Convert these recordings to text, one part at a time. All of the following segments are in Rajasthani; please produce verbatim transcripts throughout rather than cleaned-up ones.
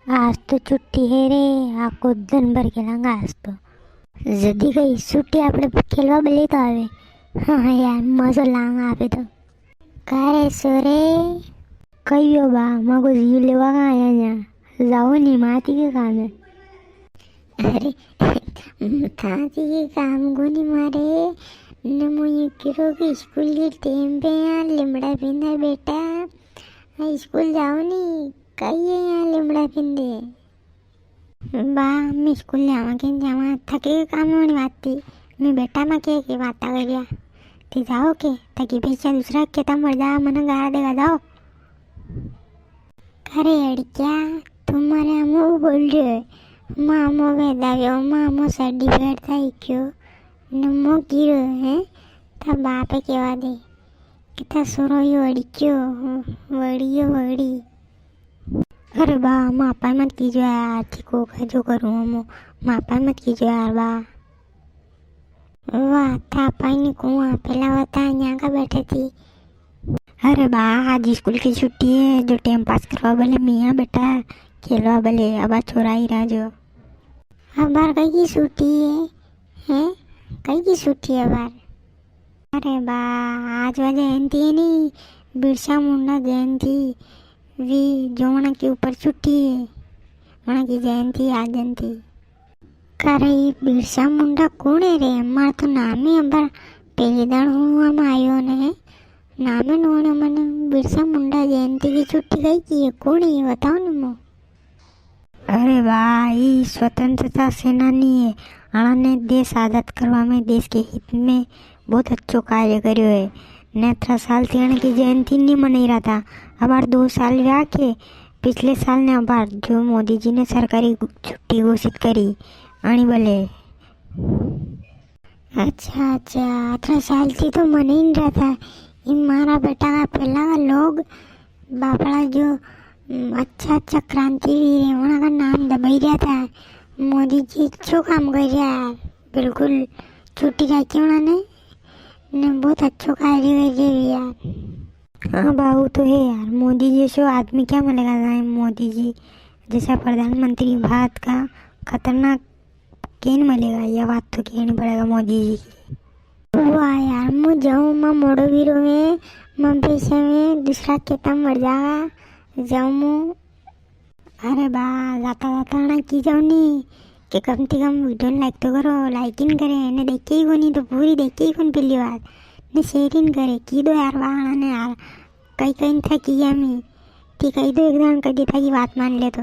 आज तो छुट्टी है रे, आको दिन भर खेलांगा आज तो। जदी कई छुट्टी आपणे खेलवा बले तो आवे। हाँ, हाँ यार, मजो लांगा आपे तो। का रे सोरे? कई हो बा, माको जीव लेवा का आया न्या? जाओ नी, माती के काम है। अरे, थाती के काम को नी मारे। न मु ये किरो के स्कूल की टेम पे यहाँ लिमड़ा पिंदा बेटा। हाँ, स्कूल जाओ नी, कई है यहाँ लिमड़ा पिंदे? बा, मैं स्कूल जावा के जावा, थके काम होनी बात थी। मैं बेटा माँ के, के बाता करिया। ते जाओ के, थकी पीछे दूसरा खेता मर जा, मने गारा देगा, जाओ। अरे अड़किया, तू मारे अमो बोल रहे हो? मामो वेदा गयो, मामो सर्टिफिकेट था ही क्यों? नमो गिरो है, था बापे केवा दे। किता सुरो यो अड़कियो, वड़ियो वड़ी। अरे बा, मापा मत कीजो यार, ठीक हो गया जो करूँ हम, मापा मत कीजो यार बा। वाह, था पाई ने कुआं पेला वता यहाँ का बैठे थी। अरे बा, आज स्कूल की छुट्टी है, जो टाइम पास करवा बले मियाँ बेटा खेलवा बले, अब छोरा ही रह जो। अबार कई की छुट्टी है? हैं? कई की छुट्टी है अबार? अरे बा, आज वा जयंती है नी, बिरसा मुंडा जयंती, वी जोवना के ऊपर छुट्टी है, वना की जयंती आज जयंती। का रे, ई बिरसा मुंडा कुण है रे? मार तो नाम ही अबार पहली दाण हुआ में आयो ने, नाम ही नोने मने। बिरसा मुंडा जयंती की छुट्टी कई की है, कुण है, बताओ ने मो। अरे बा, ई स्वतंत्रता सेनानी है। अणा ने देश आजाद करवा में, देश के हित में बहुत अच्छो कार्य करियो है। ने अतरा साल थी अणा की जयंती नी मनाई रहा था। अबार दो साल व्या के, पिछले साल ने अबार जो मोदी जी ने सरकारी छुट्टी घोषित करी, अणी बले। अच्छा, अच्छा, अतरा साल थी तो मनाई नी रहा था। ई मारा बेटा का पेला का लोग बापड़ा जो, उम, अच्छा, अच्छा क्रांतिवीर है, वणा का नाम दबाई रहा था। मोदी जी अच्छो काम कर रहा है, बिल्कुल छुट्टी राखी उन्होंने, ने बहुत अच्छो कार्य कर रहे हैं यार। हाँ बा, वो तो है यार, मोदी जैसो आदमी क्या मिलेगा ना, मोदी जी जैसा प्रधानमंत्री भारत का, खतरनाक केन मिलेगा, या बात तो केनी पड़ेगा मोदी जी की। वाह यार, मु जाऊँ, मां मोड़ो वीरो में, मां पैसे में दूसरा खेता मर जागा, जाऊँ मु। अरे बा, जाता जाता ना की जाओ नी, के कम से कम वीडियो ने like तो करो, like ही नी करे, ने देखे ही कोनी तो पूरी देखे ही कोनी पहली बार, ने share ही नी करे, की दो यार बा ने यार, कई कई था किया मी, ठीक है, दो एक दान कर दी था की बात मान ले तो।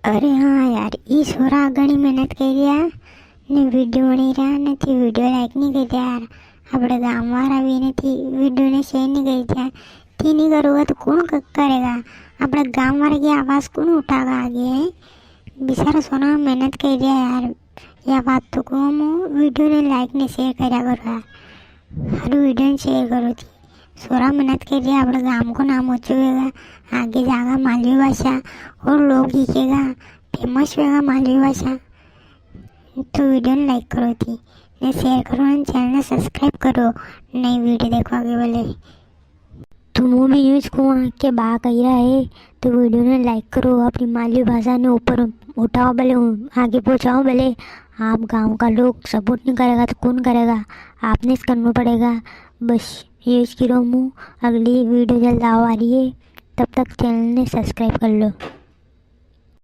अरे हाँ यार, ई छोरा घणी मेहनत कर रिया, ने वीडियो बनी रिया, ने थी वीडियो like नी कर रिया यार। आपणे गाम वाला भी ने थी वीडियो ने share नी कर रिया। थी नी करोगा तो कौन क-, करेगा? आपणे गाम वाला की आवाज कौन उठागा आगे, हैं? बेचारा सोना मेहनत कर रिया यार। या बात तो को मु वीडियो ने like ने share करया करो यार। हर वीडियो ने share करो थी। सोरा मेहनत कर रिया, आपणे गाम को नाम ऊंचो होएगा, आगे जागा मालवी भाषा और लोग सीखेगा, famous होएगा मालवी भाषा। तो वीडियो ने like करो थी, ने share करो, ने channel ने subscribe करो, नई वीडियो देखवा के बोले। तो मु भी यूं ज कहूँ के बा कही रहा है, तो वीडियो ने like करो, अपनी मालवी भाषा ने ऊपर उठाओ भले, आगे पहुँचाओ भले। आप गांव का लोग support नी करेगा तो कौन करेगा? आपने ज करना पड़ेगा। बस ये ज करो मु, अगली वीडियो जल्द आवा रही है, तब तक channel ने subscribe कर लो।